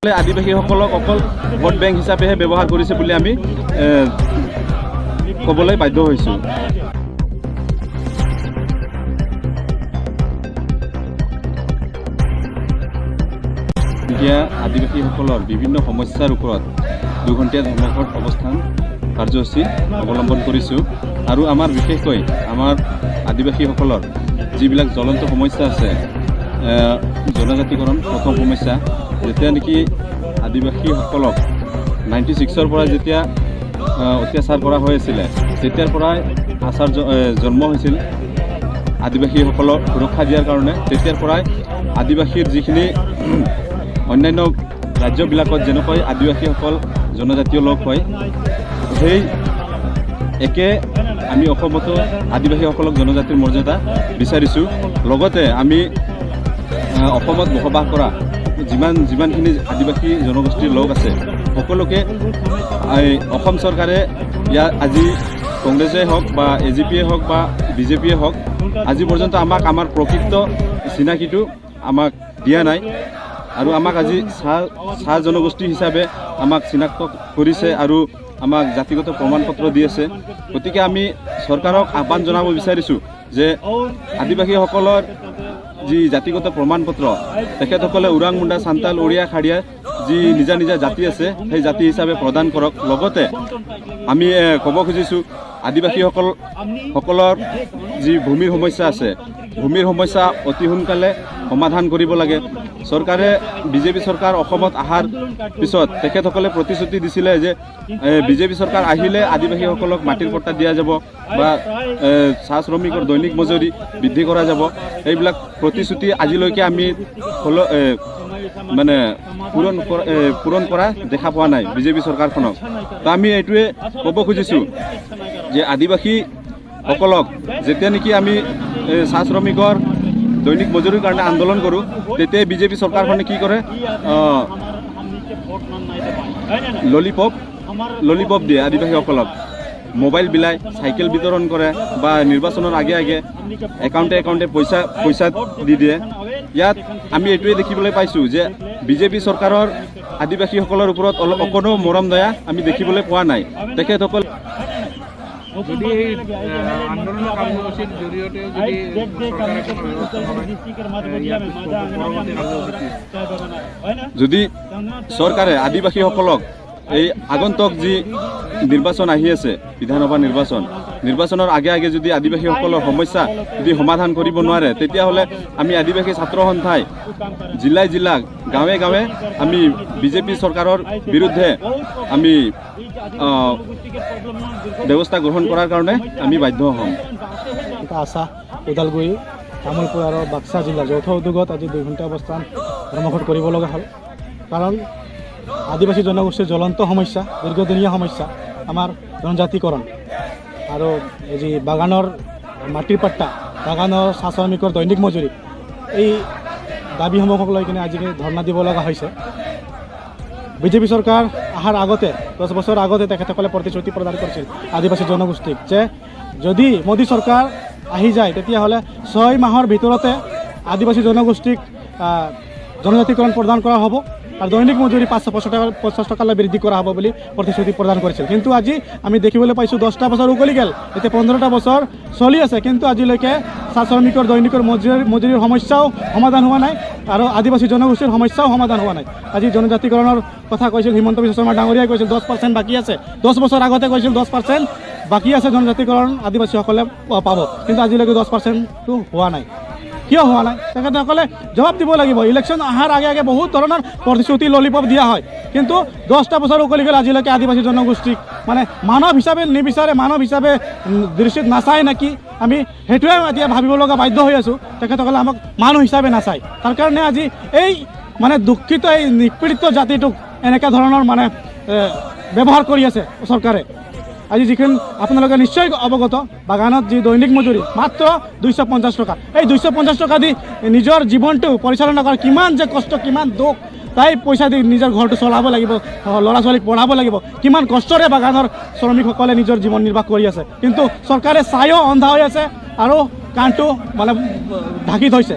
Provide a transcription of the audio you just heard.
আদিবাসীসকলক অকল vote bank হিচাপেহে ব্যৱহাৰ কৰিছে বুলি আমি ক'বলৈ বাধ্য হৈছোঁ। এতিয়া আদিবাসীসকলৰ বিভিন্ন সমস্যাৰ ওপৰত 2 ঘণ্টীয়া ধৰ্মঘট অৱস্থান কাৰ্যসূচী অৱলম্বন কৰিছোঁ। আৰু আমাৰ বিশেষকৈ আমাৰ আদিবাসীসকলৰ যিবিলাক জ্বলন্ত সমস্যা আছে, জনজাতিকৰণ প্ৰথম সমস্যা। যেতিয়া নেকি আদিবাসীসকলক 96ৰ পৰা যেতিয়া অত্যাচাৰ কৰা হৈ আছিলে, তেতিয়াৰ পৰাই আছাৰ জন্ম হৈছিল আদিবাসীসকলক সুৰক্ষা দিয়াৰ কাৰণে। তেতিয়াৰ পৰাই আদিবাসীৰ যিখিনি অন্যান্য ৰাজ্যবিলাকত যেনেকৈ আদিবাসীসকল জনজাতীয় লোক হয়, সেই একে আমি অসমতো আদিবাসীসকলক জনজাতিৰ মৰ্যাদা বিচাৰিছোঁ। লগতে আমি অসমত বসবাস কৰা যিমানখিনি আদিবাসী জনগোষ্ঠীৰ লোক আছে, সকলোকে এই অসম চৰকাৰে ইয়াত আজি কংগ্ৰেছেই হওক বা এজিপিয়ে হওক বা বিজেপিয়ে হওক, আজি পৰ্যন্ত আমাক আমাৰ প্ৰকৃত চিনাকিটো আমাক দিয়া নাই। আৰু আমাক আজি চাহ চাহ জনগোষ্ঠী হিচাপে আমাক চিনাক্ত কৰিছে আৰু আমাক জাতিগত প্ৰমাণ পত্ৰ দি আছে। গতিকে আমি চৰকাৰক আহ্বান জনাব বিচাৰিছোঁ যে আদিবাসীসকলৰ যি জাতিগত প্ৰমাণ পত্ৰ, তেখেতসকলে ওৰাং, মুণ্ডা, চান্তাল, উৰিয়া, খাৰিয়া যি নিজা নিজা জাতি আছে, সেই জাতি হিচাপে প্ৰদান কৰক। লগতে আমি ক'ব খুজিছোঁ, আদিবাসীসকল সকলৰ যি ভূমিৰ সমস্যা আছে, ভূমিৰ সমস্যা অতি সোনকালে সমাধান কৰিব লাগে চৰকাৰে। বিজেপি চৰকাৰ অসমত অহাৰ পিছত তেখেতসকলে প্ৰতিশ্ৰুতি দিছিলে যে বিজেপি চৰকাৰ আহিলে আদিবাসীসকলক মাটিৰ পট্টা দিয়া যাব বা চাহ শ্ৰমিকৰ দৈনিক মজুৰি বৃদ্ধি কৰা যাব। এইবিলাক প্ৰতিশ্ৰুতি আজিলৈকে আমি মানে পূৰণ কৰা দেখা পোৱা নাই বিজেপি চৰকাৰখনক। তো আমি এইটোৱে ক'ব খুজিছোঁ যে আদিবাসীসকলক যেতিয়া নেকি আমি চাহ শ্ৰমিকৰ দৈনিক মজুৰিৰ কাৰণে আন্দোলন কৰোঁ, তেতিয়াই বিজেপি চৰকাৰখনে কি কৰে? ললিপপ ললিপপ দিয়ে আদিবাসীসকলক, মোবাইল বিলাই, চাইকেল বিতৰণ কৰে বা নিৰ্বাচনৰ আগে আগে একাউণ্টে একাউণ্টে পইচা পইচা দি দিয়ে। ইয়াত আমি এইটোৱে দেখিবলৈ পাইছোঁ যে বিজেপি চৰকাৰৰ আদিবাসীসকলৰ ওপৰত অলপ অকণো মৰম দয়া আমি দেখিবলৈ পোৱা নাই। তেখেতসকল যদি এই আন্দোলনৰ কাৰ্যসূচীৰ জৰিয়তে যদি চৰকাৰে কোনো ব্যৱস্থা নলয়, ইয়াৰ পৰৱৰ্তী কাৰ্যসূচী কি? যদি চৰকাৰে আদিবাসীসকলক এই আগন্তুক যি নিৰ্বাচন আহি আছে, বিধানসভা নিৰ্বাচন, নিৰ্বাচনৰ আগে আগে যদি আদিবাসীসকলৰ সমস্যা যদি সমাধান কৰিব নোৱাৰে, তেতিয়াহ'লে আমি আদিবাসী ছাত্ৰ সন্থাই জিলাই জিলা, গাঁৱে গাঁৱে আমি বিজেপি চৰকাৰৰ বিৰুদ্ধে আমি ব্যৱস্থা গ্ৰহণ কৰাৰ কাৰণে আমি বাধ্য হ'ম। এটা আছা ওদালগুৰি, তামোলপুৰ আৰু বাক্সা জিলাৰ যৌথ উদ্যোগত আজি 2 ঘণ্টা অৱস্থান ধৰ্মঘট কৰিব লগা হ'ল। কাৰণ আদিবাসী জনগোষ্ঠীৰ জ্বলন্ত সমস্যা, দীৰ্ঘদিনীয়া সমস্যা আমাৰ জনজাতিকৰণ আৰু এই যি বাগানৰ মাটিৰ পাট্টা, বাগানৰ চাহ শ্ৰমিকৰ দৈনিক মজুৰি, এই দাবীসমূহক লৈ কিনে আজি ধৰ্ণা দিব লগা হৈছে। বিজেপি চৰকাৰ অহাৰ আগতে, 10 বছৰ আগতে তেখেতসকলে প্ৰতিশ্ৰুতি প্ৰদান কৰিছিল আদিবাসী জনগোষ্ঠীক যে যদি মোদী চৰকাৰ আহি যায়, তেতিয়াহ'লে 6 মাহৰ ভিতৰতে আদিবাসী জনগোষ্ঠীক জনজাতিকৰণ প্ৰদান কৰা হ'ব আৰু দৈনিক মজুৰি 550 টকা 50 টকালৈ বৃদ্ধি কৰা হ'ব বুলি প্ৰতিশ্ৰুতি প্ৰদান কৰিছিল। কিন্তু আজি আমি দেখিবলৈ পাইছোঁ, 10টা বছৰ উকলি গ'ল, এতিয়া 15টা বছৰ চলি আছে, কিন্তু আজিলৈকে চাহ শ্ৰমিকৰ দৈনিকৰ মজুৰিৰ সমস্যাও সমাধান হোৱা নাই আৰু আদিবাসী জনগোষ্ঠীৰ সমস্যাও সমাধান হোৱা নাই। আজি জনজাতিকৰণৰ কথা কৈছিল হিমন্ত বিশ্ব শৰ্মা ডাঙৰীয়াই, কৈছিল 10% বাকী আছে। 10 বছৰ আগতে কৈছিল 10% বাকী আছে, জনজাতিকৰণ আদিবাসীসকলে পাব। কিন্তু আজিলৈকে 10%টো হোৱা নাই। কিয় হোৱা নাই? তেখেতসকলে জবাব দিব লাগিব। ইলেকশ্যন অহাৰ আগে আগে বহুত ধৰণৰ প্ৰতিশ্ৰুতি, ললিপপ দিয়া হয়, কিন্তু 10টা বছৰ উকলি গ'ল, আজিলৈকে আদিবাসী জনগোষ্ঠীক মানে মানৱ হিচাপে নিবিচাৰে, মানৱ হিচাপে দৃষ্টিত নাচায় নেকি? আমি সেইটোৱে এতিয়া ভাবিব লগা বাধ্য হৈ আছোঁ। তেখেতসকলে আমাক মানুহ হিচাপে নাচায়, তাৰ কাৰণে আজি এই মানে দুখিত, এই নিপীড়িত জাতিটোক এনেকুৱা ধৰণৰ মানে ব্যৱহাৰ কৰি আছে চৰকাৰে। আজি যিখন আপোনালোকে নিশ্চয় অৱগত, বাগানত যি দৈনিক মজুৰি মাত্ৰ 250 টকা, এই 250 টকা দি নিজৰ জীৱনটো পৰিচালনা কৰা কিমান যে কষ্ট, কিমান দুখ। তাই পইচা দি নিজৰ ঘৰটো চলাব লাগিব, ল'ৰা ছোৱালীক পঢ়াব লাগিব। কিমান কষ্টৰে বাগানৰ শ্ৰমিকসকলে নিজৰ জীৱন নিৰ্বাহ কৰি আছে। কিন্তু চৰকাৰে চায়ো অন্ধা হৈ আছে আৰু কাণটো মানে ঢাকি থৈছে।